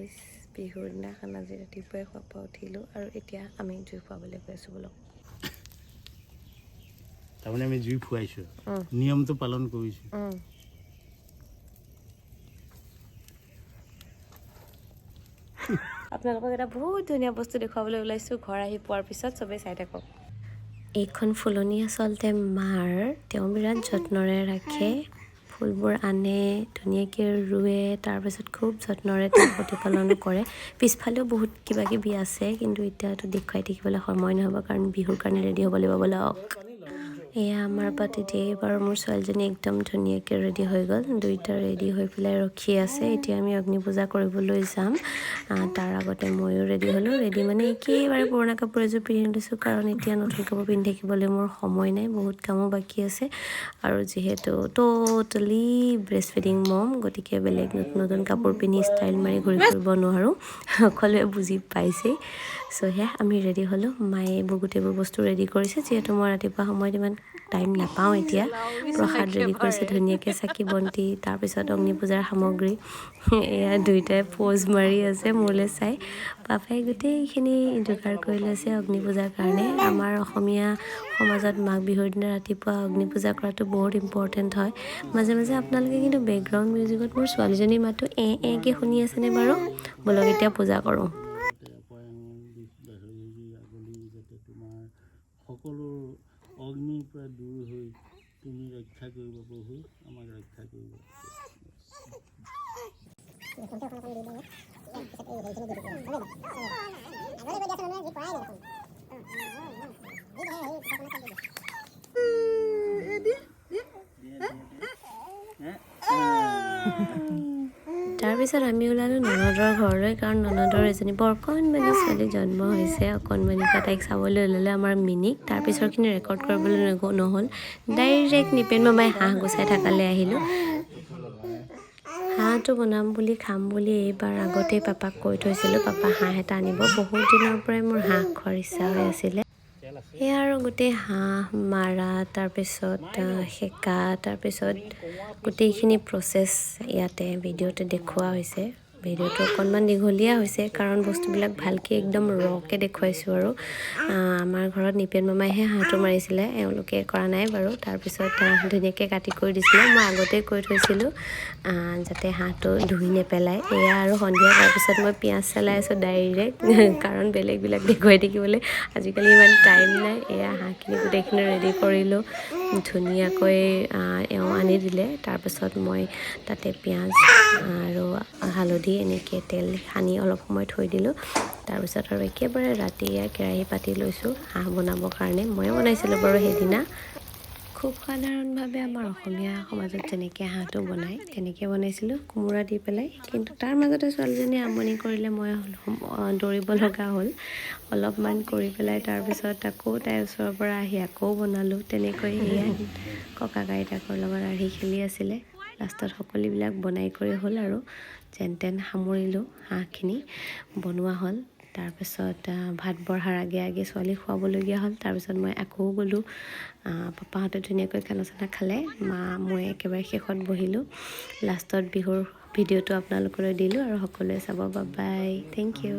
Guys, বিহুৰ দিনাখন আজি ৰাতিপুৱাই শোৱাৰ পৰা উঠিলোঁ আৰু এতিয়া আমি জুই ফুৱাবলৈ গৈ আছোঁ। ব'লক। তাৰমানে আমি জুই ফুৱাইছোঁ, নিয়মটো পালন কৰিছোঁ। আপোনালোকক এটা বহুত ধুনীয়া বস্তু দেখুৱাবলৈ ওলাইছোঁ ঘৰ আহি পোৱাৰ পিছত। চবেই চাই থাকক। এইখন ফুলনি আচলতে মাৰ। তেওঁ বিৰাট যত্নৰে ৰাখে। ফুলবোৰ আনে, ধুনীয়াকৈ ৰুৱে, তাৰপিছত খুব যত্নৰে তেওঁ প্ৰতিপালন কৰে। পিছফালেও বহুত কিবা কিবি আছে, কিন্তু এতিয়াতো দেখুৱাই থাকিবলৈ সময় নহ'ব, কাৰণ বিহুৰ কাৰণে ৰেডি হ'ব লাগিব। ব'লক। এয়া আমাৰ পাতিদেৱ আৰু মোৰ ছোৱালীজনী একদম ধুনীয়াকৈ ৰেডি হৈ গ'ল। দুইটা ৰেডি হৈ পেলাই ৰখি আছে। এতিয়া আমি অগ্নি পূজা কৰিবলৈ যাম। তাৰ আগতে ময়ো ৰেডি হ'লোঁ। ৰেডি মানে একেবাৰে পুৰণা কাপোৰ এযোৰ পিন্ধি লৈছোঁ, কাৰণ এতিয়া নতুন কাপোৰ পিন্ধি থাকিবলৈ মোৰ সময় নাই, বহুত কামো বাকী আছে। আৰু যিহেতু ট'টেলি ব্ৰেষ্ট ফিডিং মম, গতিকে বেলেগ নতুন নতুন কাপোৰ পিন্ধি ষ্টাইল মাৰি ঘূৰি ফুৰিব নোৱাৰোঁ, সকলোৱে বুজি পাইছেই। চ' সেয়া আমি ৰেডি হ'লোঁ। মায়ে এইবোৰ গোটেইবোৰ বস্তু ৰেডি কৰিছে, যিহেতু মই ৰাতিপুৱা সময়ত ইমান টাইম নাপাওঁ। এতিয়া প্ৰসাদ ৰেডি কৰিছে ধুনীয়াকৈ, চাকি বন্তি, তাৰপিছত অগ্নি পূজাৰ সামগ্ৰী। এয়া দুইটাই প'জ মাৰি আছে মোলৈ চাই। পাপাই গোটেইখিনি যোগাৰ কৰি লৈছে অগ্নি পূজাৰ কাৰণে। আমাৰ অসমীয়া সমাজত মাঘ বিহুৰ দিনা ৰাতিপুৱা অগ্নি পূজা কৰাটো বহুত ইম্পৰ্টেণ্ট হয়। মাজে মাজে আপোনালোকে কিন্তু বেকগ্ৰাউণ্ড মিউজিকত মোৰ ছোৱালীজনীৰ মাতটো এ একে শুনি আছেনে বাৰু? ব'লক, এতিয়া পূজা কৰোঁ। যাতে অপৰায়ণ আগলি যাতে তোমাৰ সকলো অগ্নিৰ পৰা দূৰ হৈ তুমি ৰক্ষা কৰিব প্ৰভু, আমাক ৰক্ষা কৰিব। তাৰপিছত আমি ওলালোঁ ননদৰ ঘৰলৈ, কাৰণ ননদৰ এজনী বৰ অকণমানি ছোৱালী জন্ম হৈছে। অকণমানিকা তাইক চাবলৈ ওলালে, আমাৰ মিনিক। তাৰপিছৰখিনি ৰেকৰ্ড কৰিবলৈ নহ'ল। ডাইৰেক্ট নিপেন মামাই হাঁহ গুচাই থাকালৈ আহিলোঁ। হাঁহটো বনাম বুলি, খাম বুলি এইবাৰ আগতেই পাপাক কৈ থৈছিলোঁ, পাপা হাঁহ এটা আনিব। বহুত দিনৰ পৰাই মোৰ হাঁহ খোৱাৰ ইচ্ছা হৈ আছিলে। সেয়া আৰু গোটেই হাঁহ মাৰা, তাৰপিছত সেকা, তাৰপিছত গোটেইখিনি প্ৰচেছ ইয়াতে ভিডিঅ'তে দেখুওৱা হৈছে। ভিডিঅ'টো অকণমান দীঘলীয়া হৈছে, কাৰণ বস্তুবিলাক ভালকৈ একদম ৰকৈ দেখুৱাইছোঁ। আৰু আমাৰ ঘৰত নিপেন মামাইহে হাঁহটো মাৰিছিলে, এওঁলোকে কৰা নাই বাৰু। তাৰপিছত ধুনীয়াকৈ কাটি কৰি দিছিলে। মই আগতেই কৈ থৈছিলোঁ যাতে হাঁহটো ধুই নেপেলায়। এয়া আৰু সন্ধিয়া। তাৰপিছত মই পিঁয়াজ চেলাই আছোঁ ডাইৰেক্ট, কাৰণ বেলেগবিলাক দেখুৱাই থাকিবলৈ আজিকালি ইমান টাইম নাই। এয়া হাঁহখিনি গোটেইখিনি ৰেডি কৰিলোঁ ধুনীয়াকৈ। এওঁ আনি দিলে। তাৰপিছত মই তাতে পিঁয়াজ আৰু হালধি এনেকৈ তেল সানি অলপ সময় থৈ দিলোঁ। তাৰপিছত আৰু একেবাৰে ৰাতি এয়া কেৰাহী পাতি লৈছোঁ হাঁহ বনাবৰ কাৰণে। ময়ে বনাইছিলোঁ বাৰু সেইদিনা। খুব সাধাৰণভাৱে আমাৰ অসমীয়া সমাজত যেনেকৈ হাঁহটো বনায়, তেনেকৈ বনাইছিলোঁ কোমোৰা দি পেলাই। কিন্তু তাৰ মাজতে ছোৱালীজনীয়ে আমনি কৰিলে, মই দৌৰিব লগা হ'ল। অলপমান কৰি পেলাই তাৰপিছত আকৌ তাইৰ ওচৰৰ পৰা আহি আকৌ বনালোঁ তেনেকৈ। সেয়াই ককাক আইতাকৰ লগত আঢ়ি খেলি আছিলে। লাষ্টত সকলোবিলাক বনাই কৰি হ'ল আৰু যেন তেন সামৰিলোঁ। হাঁহখিনি বনোৱা হ'ল। তাৰপিছত ভাত বঢ়াৰ আগে আগে ছোৱালী খুৱাবলগীয়া হ'ল। তাৰপিছত মই আকৌ গ'লোঁ। পাপাহঁতে ধুনীয়াকৈ খানা চানা খালে। মা মই একেবাৰে শেষত বহিলোঁ। লাষ্টত বিহুৰ ভিডিঅ'টো আপোনালোকলৈ দিলোঁ আৰু সকলোৱে চাব। বাই, thank U.